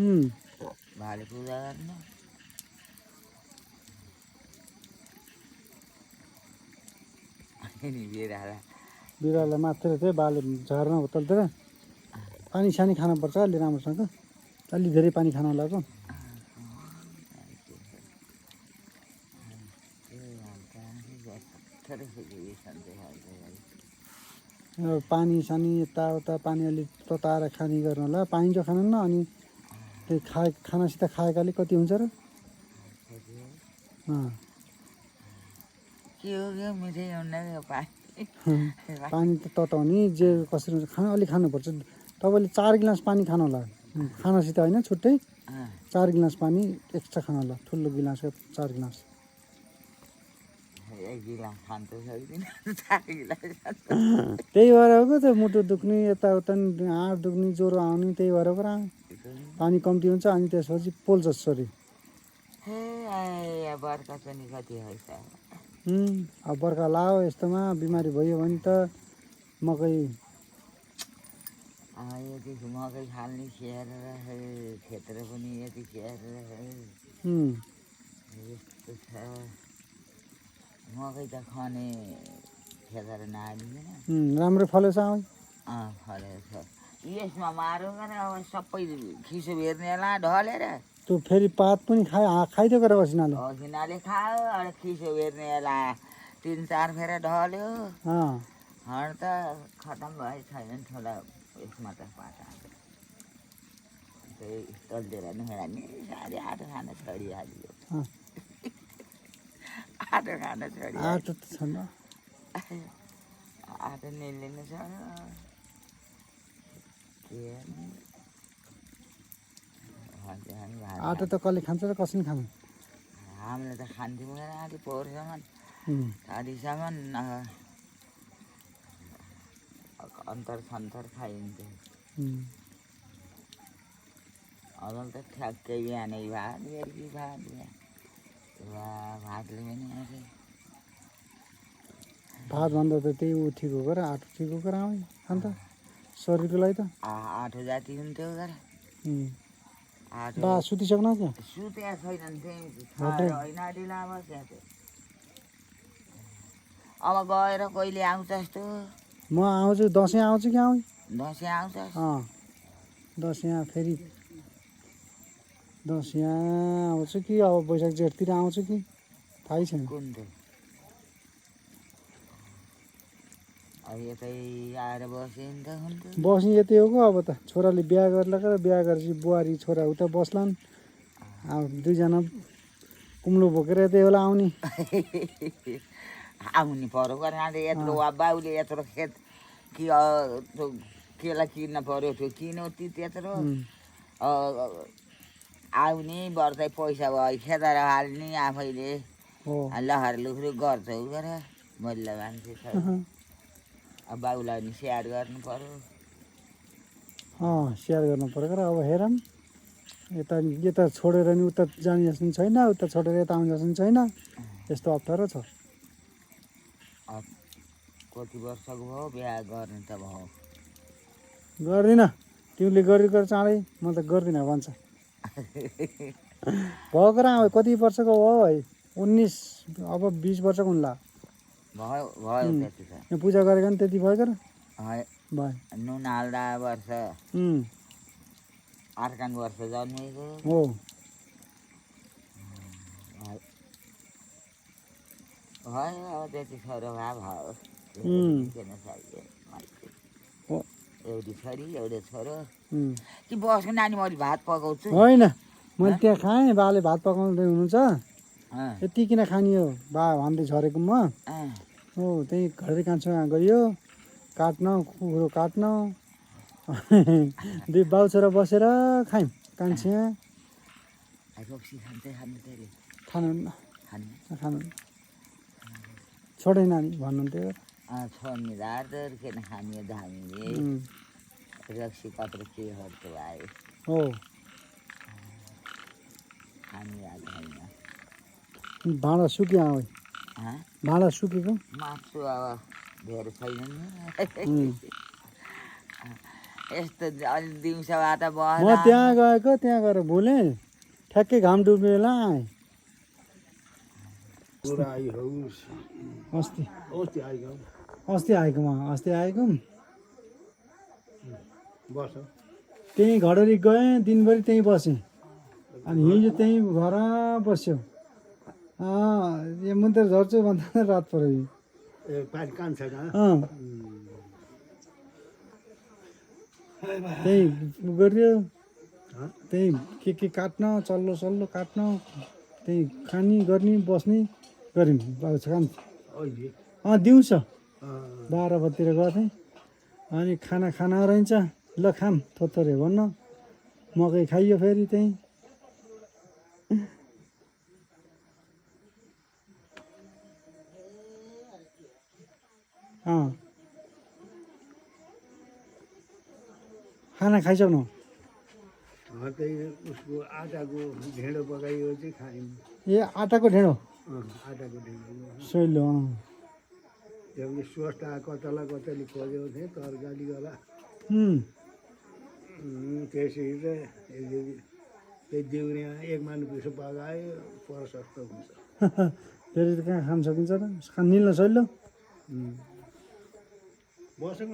भाले पूजा गर्नु अनि बिरालोलाई मात्रै चाहिँ बाले झर्न उतल्तिर पानी सानी खानुपर्छ अलि राम्रोसँग अलि धेरै पानी खान लाग्छ पानी सानी यताउता पानी अलिक तताएर खाने गर्नु होला पानी जो खानु न अनि त्यही खानासित खाएकाले कति हुन्छ र पानी त तताउने जे कसरी हुन्छ खाना अलिक खानुपर्छ तपाईँले 4 गिलास पानी खानु होला खानासित होइन छुट्टै 4 गिलास पानी एक्स्ट्रा खानु होला ठुलो गिलासको 4 गिलास त्यही भएर हो त मुटु दुख्ने यताउता हात दुख्ने ज्वरो आउने त्यही भएर पो पानी कम्ती हुन्छ अनि त्यसपछि पोल्छ शरीर अब बर्खा लाओ यस्तोमा बिमारी भयो भने त मकै मकै खाल्ने खेर खेत्र पनि यति खेर यस्तो छ मकै त खाने खेतर नआइदिँदैन राम्रो फलेछ फलेछ यसमा मारो गरेर अब सबै खिसो भेर्नेलाई ढलेर त्यो फेरि पात पनि खाइदियो गरेर असिनाले असिनाले खायो अनि खिसो भेर्नेलाई 3-4 फेर ढल्यो हड त खतम भयो छैन ठुला यसमा त पाता त्यही तल्तिर नि साह्रै आँटो खान छोडिहाल्यो आँटो खान छोडियो आँटो त छैन आँटो निल्लिनु छ आँटो त कसले खान्छ र कसले खानु हामीले त खान्थ्यौँ आधी पोहोरसम्म आधीसम्म अन्तर सन्तर खाइन्थ्यो अब त ठ्याक्कै बिहानै भात बेलुकी भात भातले पनि भात भन्दा त त्यही ऊ ठिक हो गर आँटो ठिक हो गर अन्त शरीरको लागि त आँटो जाति हुन्थ्यो गर बा सुतिसक्नु क्या सुतेको छैन अब गएर कहिले आउँछ जस्तो म आउँछु दसैँ आउँछु कि दसैँ आउँछ दसैँ फेरि दसैँ आउँछु कि अब वैशाख जेठतिर आउँछु कि थाहै छैन कुन यतै आएर बस्यो नि त बस्ने यतै हो अब त छोराले बिहा गरेपछि बुहारी छोरा उता बस्लान् अब 2 जना कुम्लो बोकेर यतै होला आउने आउनु पर्यो गरेर यत्रो बाउले यत्रो खेत कि केलाई किन्न पर्यो त्यो किन्यो त्यत्रो आउने बढ्दै पैसा भयो खेदाएर हाल्ने आफैले लहर लुख्रु गर्छौ गर बल्ल मान्छे छ अब बाउलाई नि स्याहार गर्नु पर्यो स्याहार गर्नु पर्यो अब हेरौँ यता छोडेर नि उता जाने जस्तो छैन उता छोडेर यता आउने जस्तो छैन यस्तो अप्ठ्यारो छ कति वर्षको भयो बिहा गर्ने त भयो गर्दिनँ तिमीले गर चाँडै म त गर्दिनँ भन्छ भएको र कति वर्षको हो है 19 अब 20 वर्षको हुन्ला भयो त्यति त पूजा गरेको नि त्यति भयो भयो नुन हाल्दा वर्ष अर्कान वर्ष जन्मेको हो भयो अब त्यति छोरो भए भयो एउटी छोरी एउटै छोरो कि बसको नानी मैले भात पकाउँछु होइन मैले त्यहाँ खाएँ बाले भात पकाउँदै हुनुहुन्छ यति किन खाने हो बा भन्दै झरेको म हो त्यही घरै कान्छो गयो काट्न कुखुरो काट्न 2 बाउ छोरा बसेर खायौँ कान्छे खानु छोडे नानी भन्नुहुन्थ्यो छोड्ने दार किन खाने धामीले रक्सी कत्रो के हर्छ आयो हो खाने याद होइन भाँडा सुक्यो भाँडा सुकेको मासु अब धेरै छैन नि यस्तो अलि दिउँसो भए त म बस्दा त्यहाँ गएको त्यहाँ गएर बोलेँ ठ्याक्कै घाम डुब्ने बेला आएँ अस्ति अस्ति आएको त्यहीँ घडरी गएँ दिनभरि त्यहीँ बसेँ अनि हिजो त्यहीँ घर बस्यो मुन्टर झर्छु भन्दा रात पऱ्यो त्यहीँ गऱ्यो त्यहीँ के काट्न चल्लो सल्लो काट्न त्यहीँ खाने गर्ने बस्ने गऱ्यौँ काम दिउँसो 12 बजीतिर गर्थेँ अनि खाना रहन्छ ल खाम थोत्तरे भन्न मकै खाइयो फेरि त्यहीँ खाना खाइसक्नु उसको आटाको ढेँडो पकाइयो चाहिँ खायौँ ए आटाको ढेँडो आटाको ढेँडो सोइलो त्यहाँदेखि स्वस्थ कतला कतली खोज्यो थिएँ तरकारी होला त्यसरी चाहिँ त्यही दिउरे एक मानु पिसो पकायो प्रशस्त हुन्छ फेरि त कहाँ खान सकिन्छ र निल्न सोइलो बसेको